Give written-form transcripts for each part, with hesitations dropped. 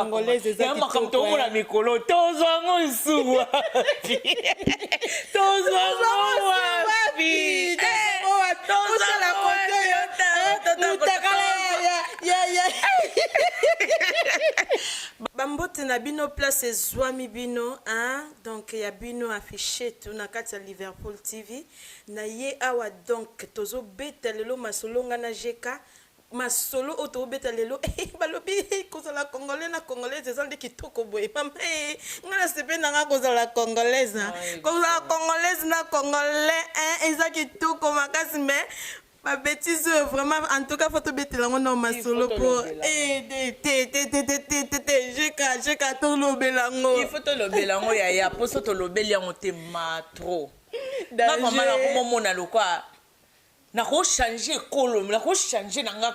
Congolaise eza Ya makambo kitoko, tokomona eh. mikolo tozwa yango lisusu wapi? Tozwa yango wapi? Eh, tozwa Otala yango kote oyo, wapi? eh, Tozwa yango mutakala wapi? ya. Bambote na bino place ezwami bino, hein? Donc ya bino affiche tout na kati ya Liverpool TV na ye awa. Donc tozobeta lelo masolo nga na GK, masolo oyo tobeta lelo, balobi kozala Congolais na Congolaise eza nde kitoko boye. Mama, nga na sepe na nga kozala Congolaise, hein. Kozala Congolaise na Congolais, hein, eza kitoko makasi. Mais babêtises oyo vraiment, en tout cas faut tobetela yango na masolo faut po tolobela. Te te te te te te te te, jeka jeka, tolobela yango. Il faut tolobela yango, yaya, mpo so tolobeli yango te, ma trop nga Danger. vraiment nakomomona lokwa nakochange ekolo, nakochange na nga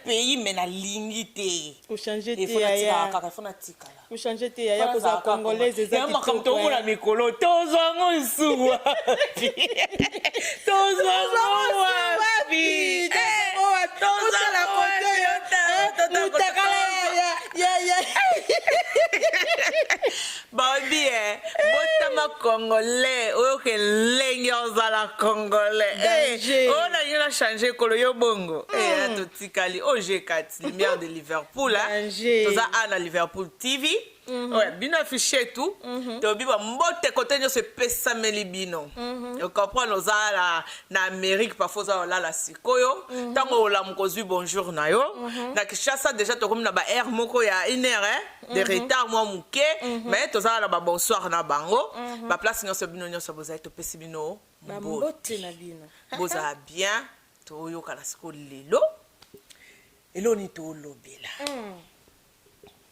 pays, mais nalingi te. Kochange te. Il faut natikala. Yaya. Kaka il faut natikala. Kochange te, yaya. Kozala Congolaise eza Ya makambo kitoko, tokomona eh. mikolo, tozwa yango lisusu wapi? Tozwa yango wapi? Eh, tozwa Otala yango kote oyo, wapi? mutakala ya. Babi e botama Congolais, oyoka elenge ozala Congolais. Danger. Oyo nalingi na change ekolo, yo bongo. Eh, totikali og kati Lumière de Liverpool, hein. Danger. Toza a na Liverpool TV oyo bino affiche tout. Toyebi bambote kote nyonso epesameli bino. Ocomprendre, oza na Amérique, parfois oza olala sikoyo, ntango olamuka ozwi bonjour na yo. Na Kinshasa déjà tokomi na baheure moko ya une heure, hein, de retard mwa moke, mais tozala na babonsoir na bango. Baplace nyonso bino nyonso bozali, topesi bino mbote. Bambote na bino. Bozala bien. Toyokana sikoyo lelo eloko nini tolobela,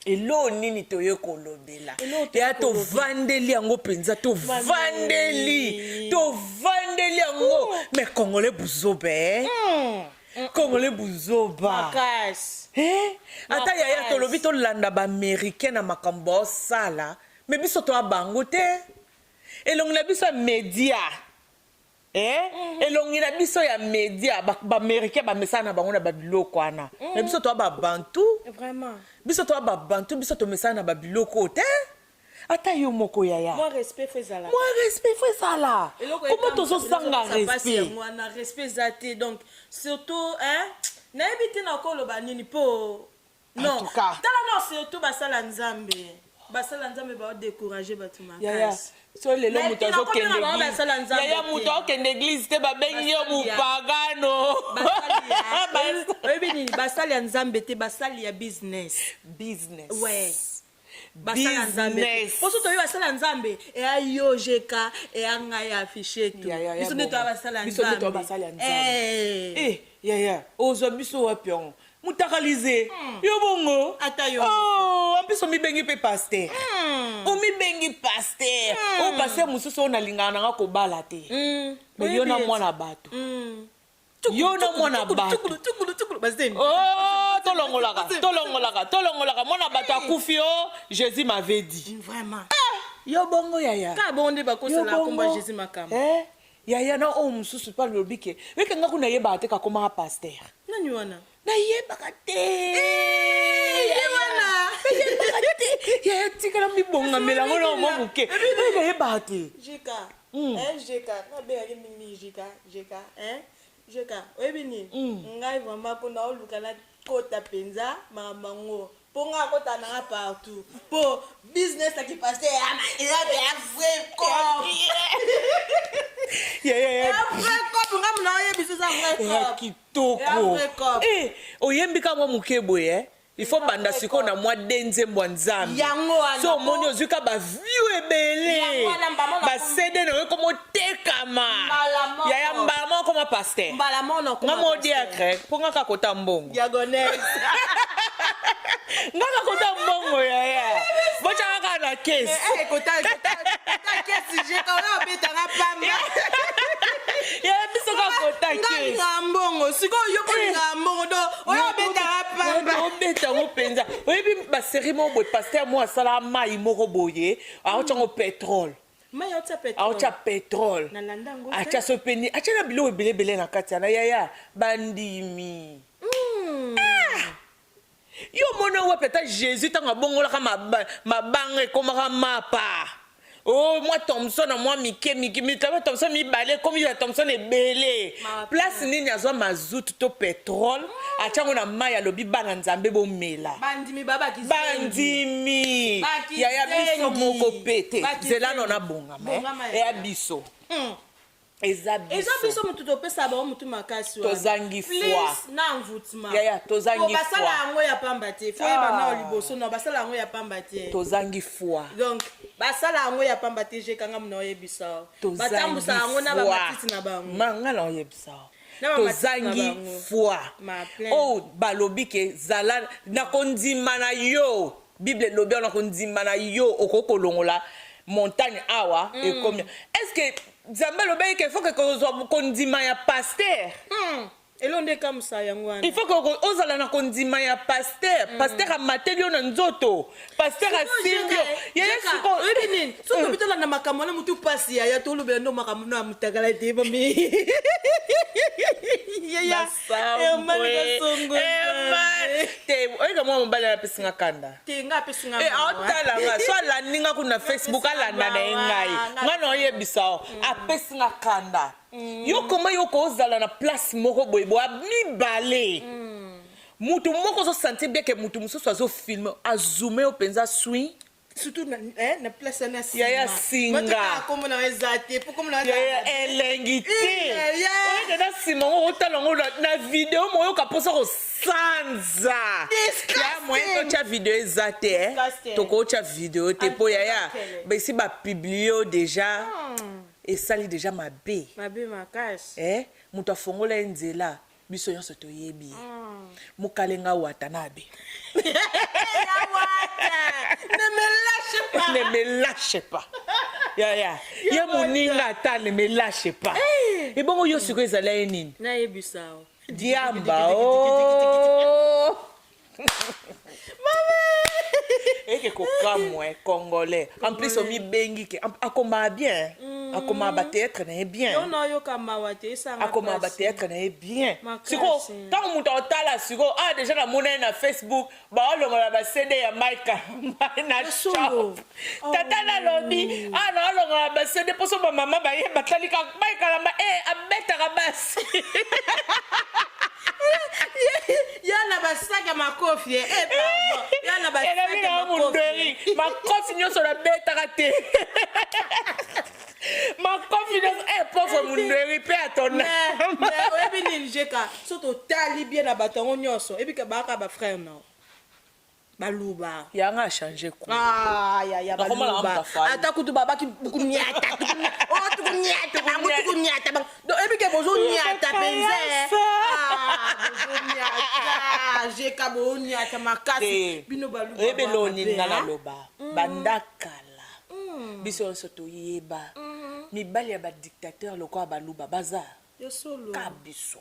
eloko nini toye kolobela. Eloko toye Ya tovandeli yango mpenza, tovandeli, tovandeli yango. Mais Congolais buzoba, eh? Congolais buzoba. Makasi. Eh? Ata yaya, Makasi. tolobi tolanda baaméricain na makambo baosala, mais biso toya bango te. Elongi na biso ya média, eh? Elongi na biso ya média, baaméricain bamesana na bango na babiloko wana, mais biso toya babantu. Vraiment. Biso toya babantu, biso tomesana na babiloko oyo te. Ata yo moko, yaya. Mwa respect faut ezala. Mwa respect faut ezala. Eloko Komo tozozanga respect? Yango wana, respect eza te. Donc surtout, hein, nayebi te nakoloba nini mpo non. Tout cas. Tala, non, surtout basala Nzambe, basala Nzambe baodécourage bato Yaya, makasi. so lelo Mais moto tina azokende komona bango église, basala Nzambe yaya, te. moto akokende église te, babengi yo Basali ya- mopagano. Basali ya, oyebi nini, basali ya Nzambe te, basali ya business. Business. Ouais, basala Nzambe te. Business. Poso toyebi basala Nzambe eya yo jeka, eya ngai ya affiche tu. Ya, ya, Biso nde bongo. toya basala. Biso nde toya basali ya Nzambe. Eh. Eh, yaya, ozwa biso wapi yango? Mutakalize yo bongo. Ata yo. Oh, en plus omibengi mpe pasteur, omibengi pasteur. Oyo pasteur mosusu oyo nalingaka nanga kobala te, mais yo na Oyebi. mwana bato, yo na mwana bato. Tukulu, tukulu, tukulu, bazemi. Oh, tolongolaka, tolongolaka, tolongolaka. Mwana bato akufi o Jésus m'avait dit. Vraiment. Yo bongo, yaya. Kaka bongo nde Yo bakosela komba bongo. Jésus makambo. Eh, yaya, na oyo mosusu mpe alobi ke weke nga kuna nayebaka te kakomaka pasteur. Nani wana? Nayebaka te. Ye wana. Nayebaka te, yaya. Tikala mibongamela yango na mwa moke. Oyo nayebaka te. Jeka, eh, jeka nabengaki mingi jeka jeka, eh, jeka, oyebi nini? Ngai vraiment mpona oluka nakota mpenza makambo yango, mpo ngai akota nanga partout, mpo business aki pasteur eza ya vrai cop. Yaya. Ya vrai cop, ngai mona oyebi so eza vrai Ya cop. kitoko. Ya vrai cop. Eh, oyembi ka mwa moke boye, eh? Il faut banda sikoyo na mwa de nzembo ya Nzambe. Yango wana. So omoni ozwi ka baview ebele, Yango wana, mbama baCD na yo ekoma otekama. Mbala moko. Yaya, mbala moko koma pasteur. Mbala moko Nga mo diacre mpo nga kaka kota mbongo. Diagonese. Nga kaka kota mbongo, yaya, botyaka kaka na kese. Kota kesi, jeka oyo obetanga pamba. Yaya, biso kaka kota kese. Ngalinga mbongo sikoyo, yo kolingaka mbongo do oyo obetaka pamba. Obeta yango mpenza. Oyebi basérie moko boye, pasteur moko asalaka mai moko boye, aotyango pétrole. Mai aotia pétrole. Aotya pétrole. Nalanda yango te. Atya so peni, atya na biloko ebele ebele na kati yana, yaya, bandimi. Yo omona wapi ata Jesus ntango abongolaka mabanga ekomaka mapa? Oh, mwa Thomson na mwa mike mike mitaba Thomson mibale ekomi ya Thomson ebele. Place nini azwa mazout to petrole atyango na mai alobi bana Nzambe bomela. Bandimi ba bakizengi. Bandimi. Yaya biso moko pe te. Zela no na bongama. Bongama Eya biso. Eza biso. Eza biso mutu topesa bango mutu makasi wana. Tozangi foi. Plus na envoûtement. Yaya, tozangi Po basala foi. yango ya pamba te. Faut yeba nao liboso nao basala yango ya pamba te. Tozangi foi. Donc basala yango ya pamba te je kanga muna oyebisa. Tozangi Batambusa yango na ba foi. matiti na bango. Ma nga na oyebisa. Na ba matiti na Tozangi bango. foi. Ma plein. Oh balobi ke zala na kondima na yo. Bible elobi na kondima na yo okoki kolongola montagne awa ekomi. Est-ce que Nzambe alobaki ke faut que kozwa kondima ya pasteur? Elo nde ekamwisa yango wana. Il faut que ozala na kondima ya pasteur. Pasteur amateli yo na nzoto. Pasteur asimbi yo. Yaya siko oyebi nini? Soki tobi tolanda makambo wana mutu pasi yaya tolobela ndo makambo na mutakala te mami. Yaya. Emani kasongo. Te oyeka mwa mobali apesi nga kanda. Te nga apesi nga Eh, mawa. aotala nga so alandi nga kuna Facebook alanda na ye ngai nga na oyebisa o apesi nga kanda yo koma yo kozala na place moko boye boya mibale mutu moko ozosentir bien ke mutu mosusu azofilme azume yo mpenza swi Surtout na, eh, na place wana nsima. Yaya singa. Bato kombo na yo eza te po kombo na yo Yaya eza- elengi te Eh, yeah. oyeke na nsima ngo otala yango na video moyoka mposa kosanza. Disgusting. Ya moyen totya video eza te eh. Disgusting. Tokotya video te mpo yaya Akele. besi bapublie yo déjà esali déjà mabe. Mabe makasi. Eh, moto afongola ye nzela biso nyonso toyebi ye. Mokalenga Watanabe. Ne me lâche pas. Ne me lâche pas. Yaya ye moninga ata ne me lâche pas. Ebongo yo sikoyo ezala ye nini? Nayebisa yo. Diamba o eke kokamwa congolais en plus omibengi ke akomaka bien, akomaka bathéâtre na ye bien. Yo nayoka mawa te esanga Akomaka pasi. bathéâtre na ye bien. Makasi. Sikoyo ntango moto aotala sikoyo ah déjà namona ye na Facebook baolongola baCD ya Mike na Solo. shop. Tata nalobi ah naolongola baCD mposo bamama baye batali kaka Mike Kalamba e abetaka basi. Ya na basaki ya makofi eh, eh, pardon. Ya na basaki Elobi ya na makofi. munderi makofi nyonso nabetaka te makofi nyonso eh pauvre munderi mpe atona. Mais oyebi nini jeka so totali bien na bato yango nyonso oyebi ke baaka bafrère nao baluba. Yanga achange ku. Ah, ya ya Nakomona baluba mutafali. Ata kutu babaki kuniata oh tukuniata bango tukuniata bango donc oyebi ke bozoniata mpenza eh. Ah, bozoniata jeka bozoniata makasi bino baluba. Oyebi eloko nini nga Mabe, ah? naloba banda kala biso nyonso toyeba mibali ya badictateur lokola baluba baza Ya solo. ka biso.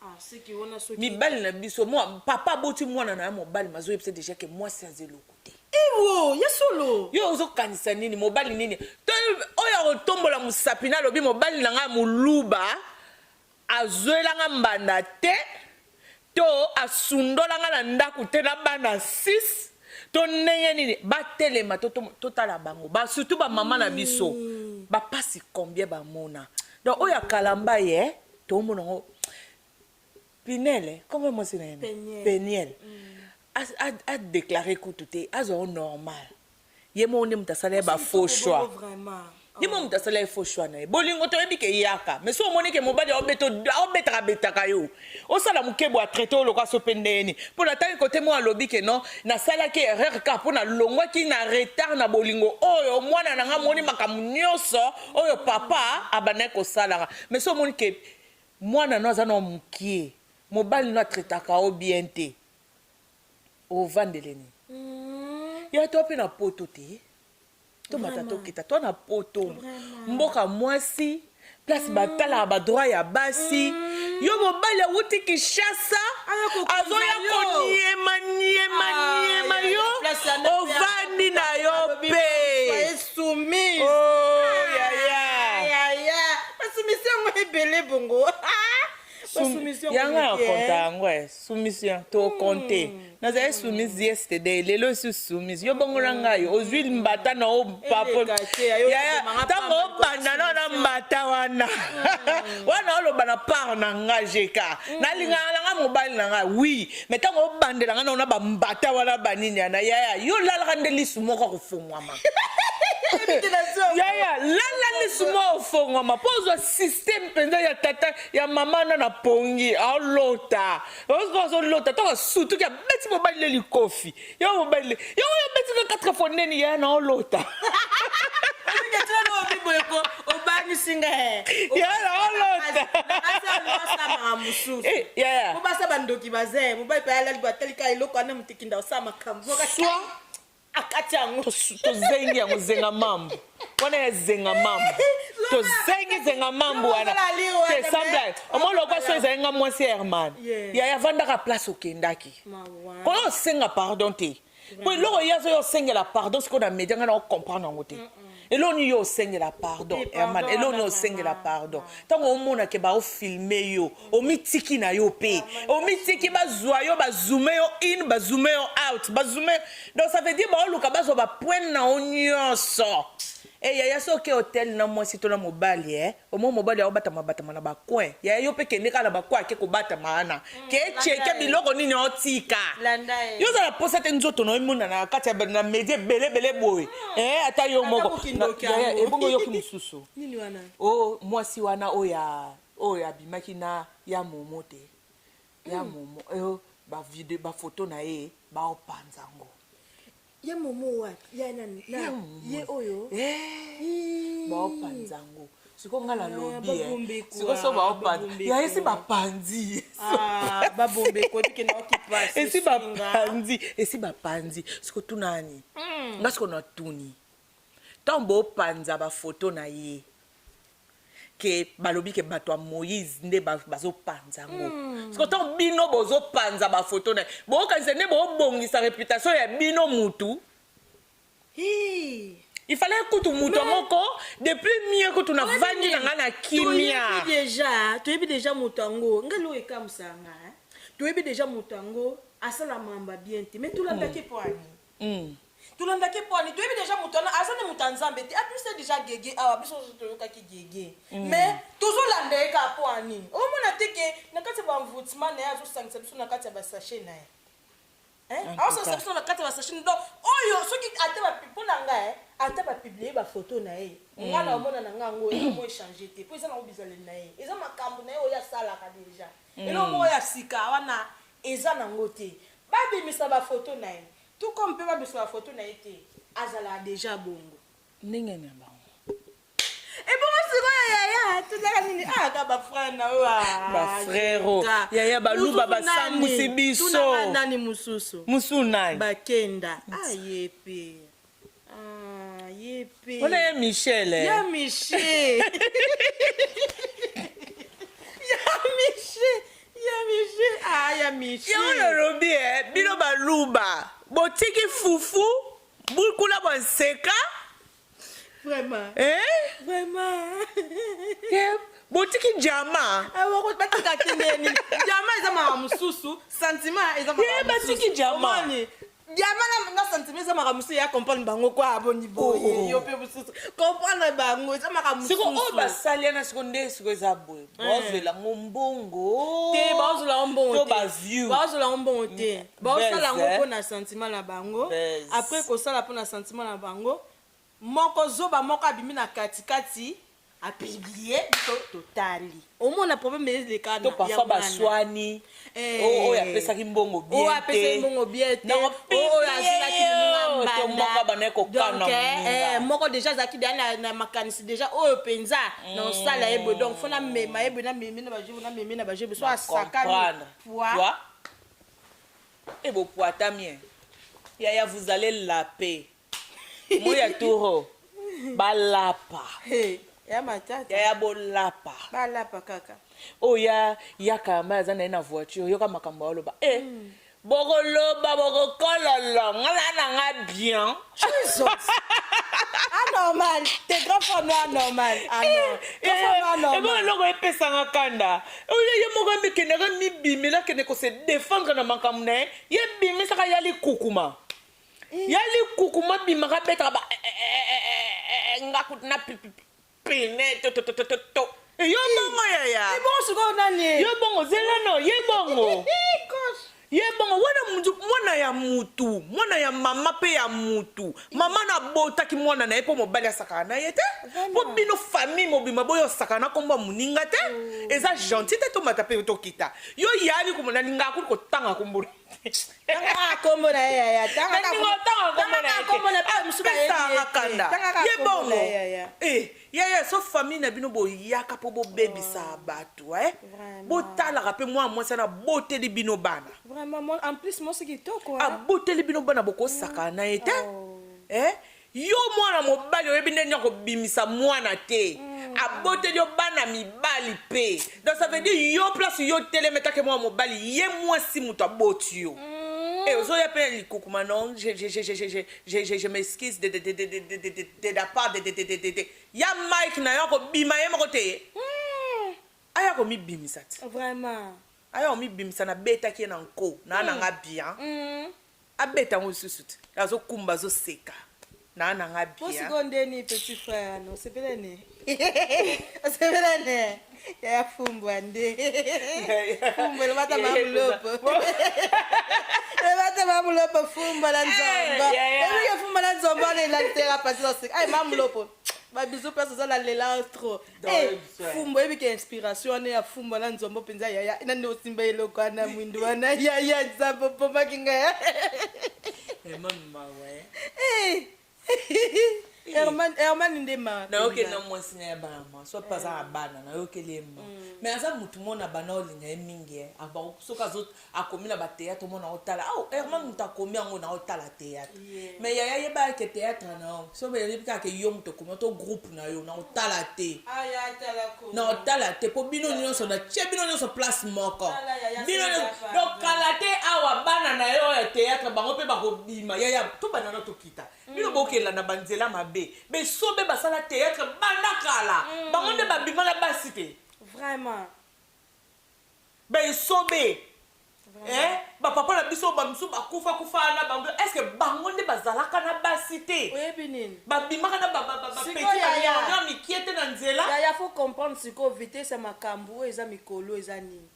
Ah, siki wana soki Mibali na biso mwa papa aboti mwana na ye mobali mazoyebisa déjà ke mwasi aza eloko te. Ewo ya solo. Yo ozokanisa nini mobali nini to oyo akotombola mosapi na alobi mobali na ngai moluba azwelanga mbanda te to asundolanga na ndako te na bana 6 to ndenge nini batelema totala bango ba surtout bamama na biso bapasi combien bamona. Donc oyo akalamba ye tomona yango Pinele kombo mwasi na ye Peniel. Peniel adéclaré kutu te azwa ngo normal ye moko nde moto asala ye bafaux choix. Vraiment. Ye mo moto asala ye faux choix na ye. Bolingo toyebi ke eyaka mais so omoni ke mobali aobetaka betaka yo osala mokebo atraite oyo lokwa so mpe ndeni mpo natangi kote mo alobi ke non nasalaki erreur kaka mpo nalongwaki na retard na bolingo oyo mwana na nga moni makambo nyonso oyo papa abandaki kosalaka. Mais so omoni ke mwana no aza na mokie mobali no atraitaka yo bien te ovandele nini ya to mpe na poto te tomata tokita to na poto mboka mwasi place batalaka badroit ya basi yo mobali awuti Kinshasa Aya kokonza azoya yo. koniema niema Ah, niema ya, yo place ya ndako ya ovandi na yo Alobi, mpe soyez soumise. Oh, yaya. Yaya basoumission yango ebele bongo. Basoumission yango ya yango konta yango e soumission tokonte. Nazali soumise yesterday, lelo esi soumise. Yo bongo na ngai, ozwi mbata na yo papo. Eleka te, ayo Yaya, koboma nga ntango pamba, obanda na na mbata wana. Wana oloba na part na nga jeka. Nalingaka na nga mobali na nga, oui. Mais ntango obandela nga na ba mbata wana banini yana, yaya, yo lalaka nde lisu moko akofongwama. Yaya, lala lisu moko ofongwama mpo ozwa système mpenza ya tata ya mama na na pongi aolota azolota ntango asutuki abeti mobali le likofi yo mobali le yo oyo obeti nga 4 fois neni yaya na olota. Obangisi nga. Yaya na olota. Asalaka mosusu. Eh, yaya. Po basa bandoki baza mobali mpe alali batalika eloko wana motekinda osala makambo. Soit akati yango. Tozengi yango zenga mambu wana ya zenga mambu, tozengi zenga mambu wana te semble omoi lokwa so ezali nga mwasi ya Herman. Yaya, avandaka place okendaki koyo osenga pardon te, po eloko ye azoyo osengela pardon sikoyo na media, ngai na ocomprendre yango te. Eloko nini yo osengela pardon? Eh, Herman, pardon eloko nini wana osengela vraiment. Pardon ntango omonake baofilme yo, omitiki na yo mpe omitiki, bazwa yo, bazoome yo in, bazoome yo out, bazoome. Donc ça veut dire baoluka bazwa bapoint na yo nyonso. E yaya, so oke hotel na mwasi to na mobali, e omo mobali aobatama batama na bacoin. Yaya, yo mpe kende kaka na bacoin, ake kobatama wana, ke cheke biloko nini otika. Landa ye. Yo ozala posa te, nzoto na yo emonana na kati ya na media ebelebele boye. Eh, ata yo Ata moko bokindoki Yaya, yango. ebongo yoki mosusu. Nini wana? O mwasi wana oyo oyo abimaki na ya Momo te, ya Momo oyo bavideo, bafoto na ye baopanza yango. Ye Momo wapi? Ya nani? Ya Momo. Ye oyo? Eh, Ii. baopanza yango sikoyo. Nga nalobi Babombe kwa, sikoyo so baopanza babombe ya esi kwa. bapanzi. Ah, babombe ko ebike na okipasi. Esi bapanzi, esi bapanzi. Siko tunani nga siko natuni, ntango bopanza bafoto na ye, ke balobi ke bato ya Moïse nde bazopanza yango, siko ntango bino bozopanza bafoto na ye, bokanisa nde bobongisa réputation ya bino mutu? Il fallait kutu mutu moko depuis mieux kutu navandi na nga na kimia. Toyebi déjà, toyebi déjà moto yango. Nga loko ekamwisa nga, hein. Toyebi déjà moto yango asala mamba bien te, mais tolandaki po ani? Tolandaki po ani? Toyebi déjà moto wana aza nde moto ya Nzambe te. Apuse déjà gege awa, biso nyonso toyokaki gege, mais tozolanda ye kaka po anini? Omona te ke na kati ya baenvoûtement na ye azosangisa biso na kati ya basachet na ye? En tout Aosangisa cas. biso na kati ya basachet. Donc oyo soki ata mpo na ngai, ata bapublie bafoto na ye, nga na omona na ngai yango eloko échange te, mpo eza nango bizaleli na ye, eza makambo na ye oyo asalaka déjà. Eloko moko ya sika wana eza nango te. Babimisa bafoto na ye tout comme mpe babimisa bafoto na ye te, azalaka déjà bongo. Ndenge na bango. Ebongo sikoyo yaya, tozaka nini aka bafrère na oyo? Bafrère oyo. Yaya, baluba basambwisi biso. Tunaka nani mosusu? Mosusu nani? Bakenda. Ah, ye pe, ah, ye pe. Wana ye Michel, eh. Ya Michel, ya Michel, ya Michel, ah, ya Michel. Yango nalobi, e bino baluba botiki fufu bukula bwa nseka. Vraiment. Eh? Vraiment. Eh, botiki jama. Batika te ndeni jama eza makambo mosusu, sentiment eza. Eh, batiki jama. Omoni, jama na sentiment eza makambo mosusu. Ya comprendre bango kwa aboni boye. Oh. Yo mpe mosusu comprendre bango, eza makambo Siko oyo mosusu. basali wana siko nde siko eza boye, bazwela yango mbongo. Te, bazozwela yango mbongo To te. baview. Bazozwela yango mbongo te, bazosala yango Buzz, eh? mpo na sentiment na bango. Buzz. Après kosala mpo na sentiment na bango, moko zoba moko abimi na katikati, apublie, biso totali, omona problème eleka. To parfois baswani. Oyo apesaki mbongo bien. Oyo apesaki mbongo bien te. Oyo azwelaki moninga. To moko abandaki kokana. Donc, moninga. Moko déjà azalaki deya na makanisi déjà oyo mpenza na osala ye boye. Donc fo namema ye boye, namemi na bajebe, namemi na bajebe, so asakani. Comprendre. Poi. Toi e bopwata mien, yaya, vous allez laper moya turo balapa. Hey, ya matata. Yaya, bolapa. Balapa kaka. Oyo ya yaka mai aza na ye na voiture, yoka makambo aloba e bokoloba bokokololo nga na nga bien. Jesus, ana. Normal te, grand frère no anormal. Ah non, grand frère no anormal. Ebongo eloko epesanga kanda, oyo ye moko amikendaka mibimela, akende kose défendre na makambo na ye, ye bimisaka ya likukuma, ya likukuma, bimaka, abetaka ba nga kutu na pine to yo bongo, yaya. Ebongo sikoyo nani? Yo bongo, zela no, ye bongo, ye bongo wana mutu, mwana ya mutu, mwana ya mama mpe ya mutu. Mama nabotaki mwana na ye mpo mobali asakaka na ye te, mpo bino famille mobima boyo osakana na nkombo ya moninga te. Eza gentil te. Tomata mpe tokita. Yo yali nalingaka kuli kotanga kombo. Tanga kombo na ye, yaya. Nalinga otanga kombo na ye. Kombo na mpe mosusu bayebi ye apesaka te. kanda. Tangaka Ye kombo na bongo ye, yaya. Eh, yaya, so famille na bino boyaka mpo bobebisa bato, eh? Vraiment. Botalaka mpe mwana mwasi wana aboteli bino bana. Vraiment, en plus mwasi kitoko, hein? Aboteli bino bana, bokosakana na ye te. Oh. Eh? Yo mwana mobali oyebi ndenge ya kobimisa mwana te. Aboteli yo bana mibali mpe, donc ça veut dire yo place yo telemetaki mwana mobali, ye mwasi moto aboti yo. Eh, ozoya mpe likukuma. Non, je m'excuse de la part de ya Mike na yo. Akobima ye moko te, aya komibimisa te. Vraiment. Aya komibimisa, nabetaki ye na nko naa nanga bien. Abeta yango lisusu te, azokumba, azoseka naa nanga Po bien. sikoyo ndeni petit frère ano osepela ne, osepela ne, yaya. Fumbwa nde fumbwa, elobata mamulopo, elobata mamulopo, fumbwa na nzombo. Yaya. Ebike fumbwa na nzombo wana elaliseka pasi oseka. Ay, mamulopo, babizu place oza na lela trop. Eh, fumbwa ebike inspiration wana ya fumbwa na nzombo mpenza, yaya. Nani osimba eloko wana mwindu wana, yaya? Nzambe opomaki ngai. Mawe. Eh. Herman, Herman nde ma. Nayokeli na mwasi na ye bana ma so mpe aza na bana, nayokeli ye ma, mais aza motu moko na bana olinga ye mingi. Ye soki akomi na bathéâtre, mona otala aw Herman, moto akomi yango na otala théâtre. Mais yaya, yeba ke théâtre na yo, so oyebi kaka ke yo moto okomi to groupe na yo, na otala te, na otala te, mpo bino nyonso natie bino nyonso place moko. Tala, yaya, bino senga nyonso pardon. Donc kala te awa bana na yo ya théâtre, bango mpe bakobima. Yaya, tobanda na tokita, bino bokenda na banzela mabe. Besobe basala théâtre banda kala, bango nde babima na basi te. Vraiment. Besobe, eh, bapapa na biso bamisu bakufa kufa na bango, est ce que bango nde bazalaka na basi te? Oyebi nini? Babimaka na bapeti. Sikoyo, yaya. Banyama mikie te na nzela. Yaya, faut comprendre sikoyo vitesse ya makambo oyo eza mikolo, eza nini,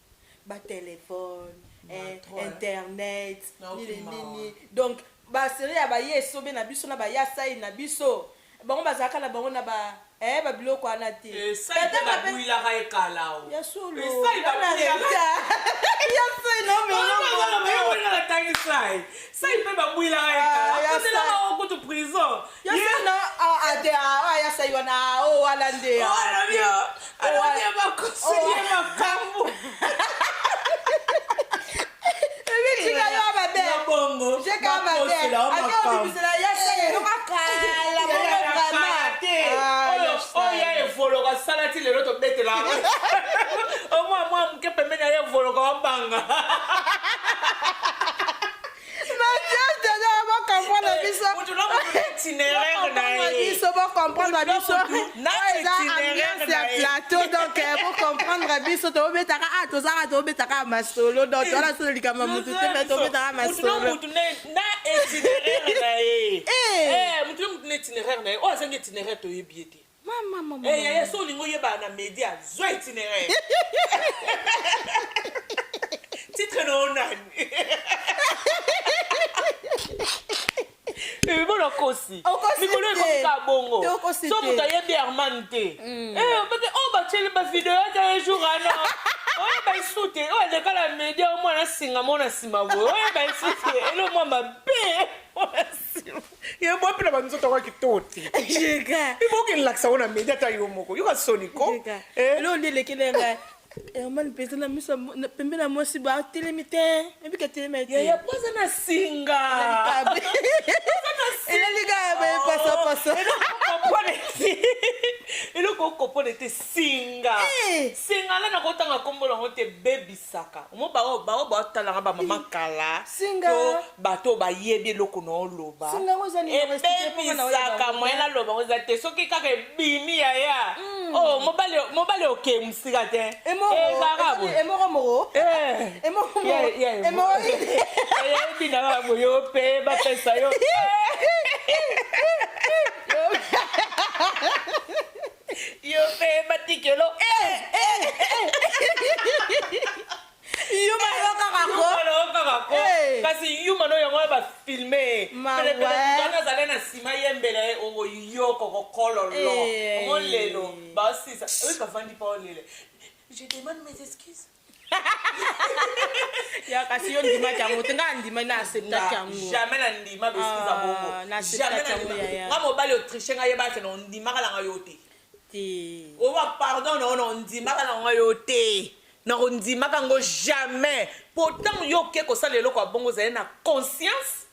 batelefone, eh, Trop, hein. internet, Naoki nini mawa. nini. Donc basérie ya baye esobe na biso na baya sai na biso, bango bazalaka na bango na ba eh, babiloko wana te. Esai mpe Peut-être babwilaka ekala o. Ya solo. Esai babwilaka. Ya sai no. Natangi sai, sai mpe babwilaka Ah, ekala. ya Akotelaka sai. o kutu prison. Ya sai no, ah, ah, te, ah, ah, ya sai wana, ah, oh, wana nde, ah. Alobi alobi bakosili ye makambo. Ebi tika yo mabe. Ya bongo. Jeka mabe. Bakosela yo Ake makambo. obimisela ya sai eloko kala bongo. Kala te. Vraiment. Ah, Oyo ya sai. oyo ya evoloka asala ti lelo tobetela omwa mwa moke pembeni ya evoloka wabanga. Bocomprendre biso. Mutu na mutu na itinéraire na ye. Biso, bocomprendre biso. Na Oyo eza itinéraire ambiance ya na ye. plateau, donc bocomprendre biso. Tobetaka a tozaka, tobetaka masolo, donc towana so likambo mutu te, me tobetaka Mutu na masolo. mutu na itinéraire na ye. Eh. Eh, mutu na mutu na itinéraire na ye. Oyo azangi itinéraire, toyebi ye te. Mama, mama. Eh, yaya, so olingi oyebana na média, zwa itinéraire. Titre na yo nani? Ebona kosi. Okosi Mikolo te. ekomi kaka bongo. Te, okosi So te. moto ayebi Herman te. Eh, pete oyo batieli bavideo ata ye jour wana, oyeba esu te. Oyo aleka na média, omwana asinga mona nsima boye, oyeba esu te. Elo mwa mabe mona nsima ye mwa mpe na banzoto akwa kitoko te. Jeka. Ibokelakisa ngo na média, ata yo moko yoka soni ko. Jeka. Eh. Eloko nde elekeli ngai, Herman mpenza na miso pembe na mwasi bo atelemi te, ebika telemi te. Yaya, po aza na singa. Eleli kaka boye pasopaso. Eloko Comprendre te singa. Eh! Singa la nakotanga nkombo nango te, ebebisaka. Omo bao bao baotalanga bamama kala. Singa. To bato oyo bayebi eloko na oloba. Singa yango eza nini? Explique mpo nga na oyeba Ebebisaka yango te. moyen naloba yango eza te. Soki kaka ebimi yaya. Oh, mobali mobali okei mosika te. Ezalaka boye. Emoro moro. Eh. Emoro moro. Emoro. Eyebi na bango yo mpe bapesa yo. Yo mpe batikelo. Yuma yo kaka ko. Yuma na yo kaka ko. Eh. Kasi yuma no yango wana bafilme. Mawa. Penepene azali na nsima yembela ye okoyoka kokololo. Eh. Omo lelo basisa. Oyo bavandi pa olela. Je demande mes excuses. Ya kasi yo ndimaki yango te, ngai andima na acceptaki yango. Jamais na ndima baexcuse ya Ah, bongo. na Jamais acceptaki na yango, ndima. yaya. Nga mobali otriche ngai yeba ete na ondimaka nanga yo te. Te. Oba pardon na yo na ondimaka nanga yo te. Na kondimaka yango jamais. Pourtant yo oke kosala eloko ya bongo ozali na conscience.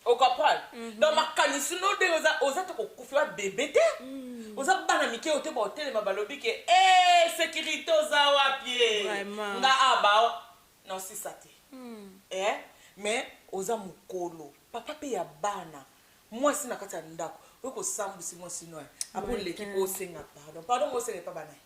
Ocomprendre? Donc makanisi no ndenge oza oza te kokufa bebe te. Oza bana mike oyo te baotelema balobi ke eh sécurité oza wapi ye? Vraiment. Nga aba na osisa te. Eh, mais oza mokolo papa mpe ya bana mwasi na kati ya ndako oyo kosambwisi mwasi no apo oleki mpo osenga pardon. Pardon ngo osenga epa bana ye.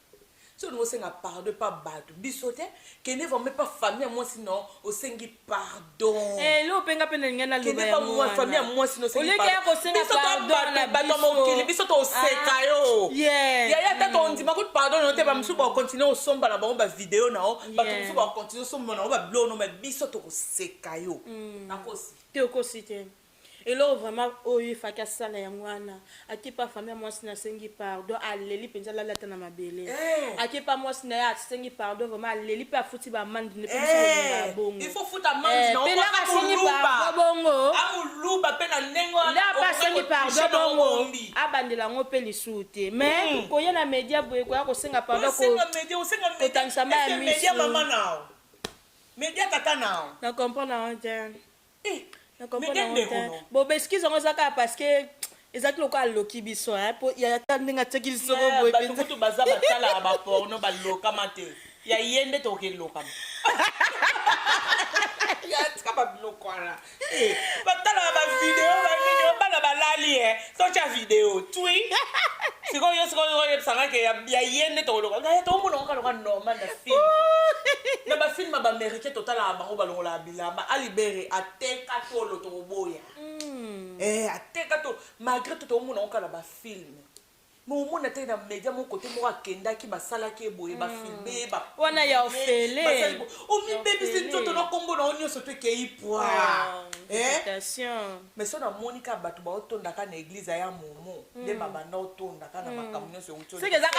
Soki olingi osenga pardon epa bato biso te, kende vraiment epa famille ya mwasi no osengi pardon. Eloko mpe nga mpe nalingai naloba Kende pa yango mwa famille ya wana. mwasi no osengi Oleki ya pardon. kosenga Biso to pardon na bato bato ya biso. mokili biso toseka Ah, yo. yeah. Yaya ata tondima kuti pardon no te, bamosusu bakontinue osomba na bango bavideo na yo, bato mosusu bakontinue osomba na bango babiloko no, me biso tokoseka yo. Nakosi. Te, okosi te. Eloko vraiment oyo efaki asala yango wana, ake pa famille ya mwasi na asengi pardon, aleli mpenza, alali ata na mabele. Eh. Ake pa mwasi na ye asengi pardon vraiment, aleli mpe afuti bamande ne mpe biso Eh, kolingaka bongo. il faut futa amende Eh, na mpe yo, laka po asengi amoluba. pardon bongo. Amoluba mpe na ndenge wana Nde apa okoki asengi kotriche pardon na bongo, ombi. abandela yango mpe lisusu te. Mais koya na media boye, koya kosenga pardon, Osenga media, osenga media. kotangisa mai ya Est-ce que media miso. mama nao media tata nao. Na comprendre yango te. Eh, Na comprendre media yango ndeko te. no. Bon, baexcuse yango eza kaka parce que ezalaki lokola aloki biso, hein, po ya ata ndenge atiaki lisoko Yeah, boye bato mpenza. kutu baza batalaka baporno balokama te, ya ye nde tokoki elokama ya tika babiloko wana. Eh, batalaka bavideo banini oyo bana balali e sotya video twi sikoyo yo sikoyo oyebisanga ke ya ye nde tokoloka ngai tokomona ngo kaloka normal na film na bafilm ya baaméricain totalaka bango balongolaka bilamba alibere ateka tolo tokoboya. Eh, ateka to malgré to tokomona ngo kala bafilm, mais omona te na média moko kote moko akendaki basalaki eboye bafilme. Wana ya ofele. Omibebisi Ofele. nzoto na nkombo na yo nyonso to ekei pwa. Ah, Eh? réputation. Mais so namoni kaka bato baotondaka na église ya momo nde babanda otondaka na makambo nyonso euti. Seke ezaka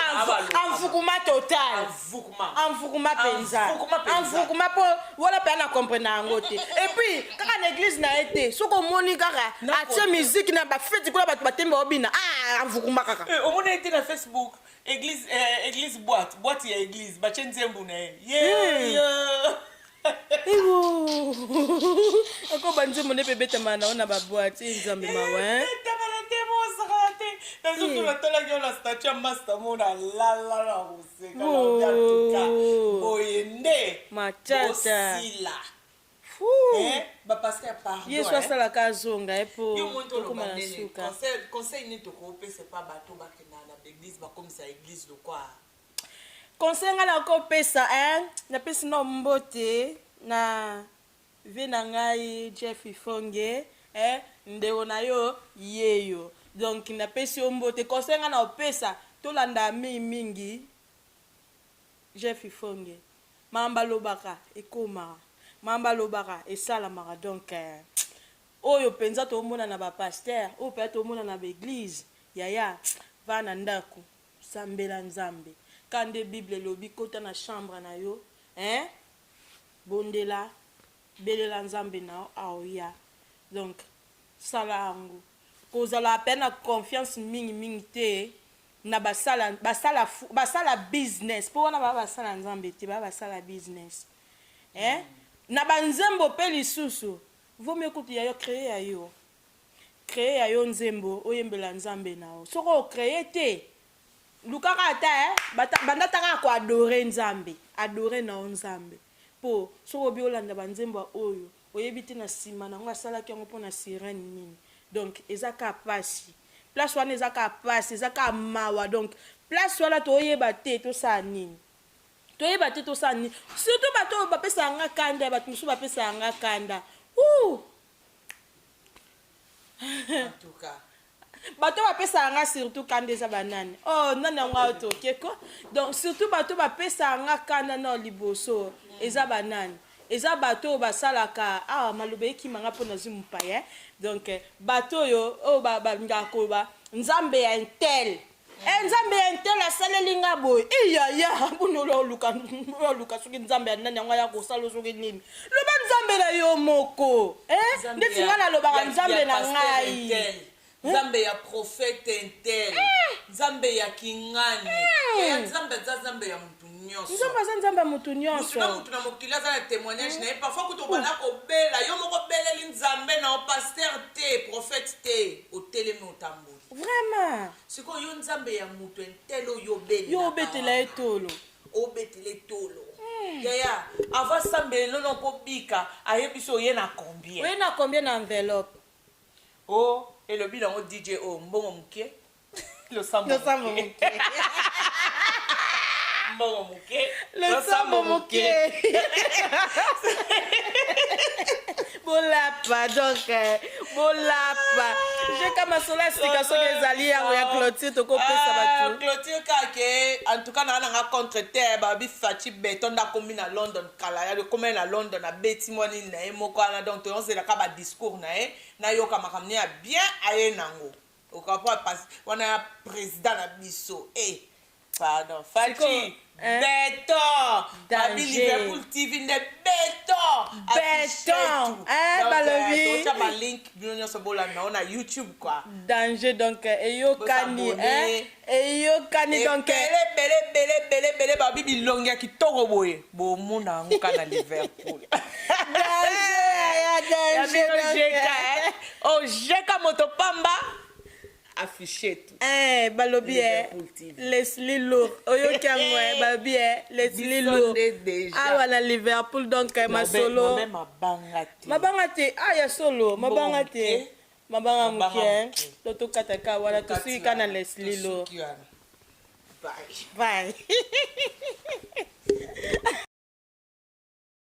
envukuma total. Envukuma. Envukuma mpenza. Envukuma mpenza. Envukuma mpo wana mpe ana comprendre yango te. Et puis kaka na église na ye te, soki omoni kaka atie musique na bafeti kuna, bato batembi baobina, ah, envukuma kaka. Eh, omoni ete na Facebook église, eh, église boîte boîte ya église batie nzembo na ye ye ye. Ewo. Ako banzembo nde mpe ebetamaka na yo na baboite e nzambe mawa, hein? Etamana te, mosakala te. Nazoki natalaki yo na statut ya master mo na lala na koseka Oh. na tuka boye nde Matata. osila. Fou. Eh, bapaster pardon. Yesu eh. asalaka azonga ye mpo Yo moto tokóma oloba na ndeni suka. Conseil nini tokopesa pa bato bakendaka na baeglise bakomisa église lokwa? Conseil ngai nakopesa, napesi na mbote na vie na ngai Jeff Ifonge, ndeko na yo yeyo. Donc napesi yo mbote. Conseil ngai na opesa, tolanda mingimingi Jeff Ifonge. Makambo alobaka ekomaka, makambo alobaka esalamaka. Donc oyo mpenza tomona na bapaster, oyo mpenza tomona na baeglise, yaya va na ndako sambela Nzambe. Ka nde Bible elobi, kota na chambre na yo, hein? Bondela, belela Nzambe na yo aoya. Donc sala yango, kozala mpe na confiance mingimingi te na basala, basala, basala business mpo wana baa basala Nzambe te, baa basala business, eh? Na banzembo mpe lisusu vomi kutu ya yo créer ya yo créer ya yo nzembo oyembela Nzambe na yo. Soki ocréer te. Lukaka ata eh, banda ta kaka ko adorer Nzambe, adorer na yo Nzambe. Po soki obi olanda ba nzembo ya oyo, oyebi te na sima na yango asalaki yango pona sirène nini. Donc eza kaka pasi. Place wana eza kaka pasi, eza kaka mawa donc place wana toyeba te tosala nini. Toyeba te tosala nini. Surtout bato oyo bapesaka nga kanda, bato mosusu bapesaka nga kanda. Ouh! En tout cas. Bato bapesaka nga surtout kanda eza banani? Oh, nani yango ayo toke ko? Donc surtout bato bapesaka nga kanda na liboso eza banani? Eza bato oyo basalaka awa, maloba ekima nga mpo nazwi mopaya. Donc bato oyo oyo balingaka koloba Nzambe ya un tel. Eh, Nzambe ya un tel asaleli nga boye. Iyaya, boni oluka oluka soki Nzambe ya nani yango aya kosala soki nini. Loba Nzambe na yo moko. Eh, ndeti nga nalobaka Nzambe na ngai. Nzambe ya prophète un tel, Nzambe ya kingani. Ya Nzambe aza Nzambe ya mutu nyonso. Nzambe aza Nzambe ya mutu nyonso. Mutu na mutu na mokili aza na témoignage na ye. Parfois kutu obanda kobela, yo moko obeleli Nzambe na yo, pasteur te, prophète te, otelemi otamboli. Vraiment. Sikoyo yo Nzambe ya mutu un tel oyo obelelaka. Yo obetela ye tolo. Obetela ye tolo. Yaya, avant sambela eloko mpo bika, ayebi so oye na combien. Oye na combien na enveloppe? Oh, elobi nango DJ oyo, mbongo moke, losambo moke. Mbongo moke, losambo moke. Bolapa donc, bolapa. Jeka masolo ya sika soki ezali yango ya clôture tokopesa bato. Clôture kaka, en tout cas na nanga contre te, babi Fatshi Béton nda komi na London kala ya komi na London abeti mwa nini na ye moko wana, donc toyozelaka ba discours na ye, nayoka makambo ya bien aye nango. Okapo wana ya président na biso. Eh, pardon, Fatshi Béton, babi Liverpool TV nde béton. Béton, eh, balobi. Totia ba link bino nyonso bolanda ngo na YouTube quoi. Danger, donc eyokani, eh, eyokani donc. Ebele ebele ebele ebele ebele, babi bilongi ya kitoko boye bomona yango kaka na Liverpool. Danger ya danger. Donc oh, jeka moto pamba affiché tout. Eh, balobi eh, Leslie Lour, oyoki yango, eh, balobi eh, Leslie Lour awa na Liverpool, donc masolo mabanga te. Mabanga te, ah, ya solo mabanga te, mabanga moke to tokataka wana, tosuki kaka na Leslie Lour. Bye. Bye.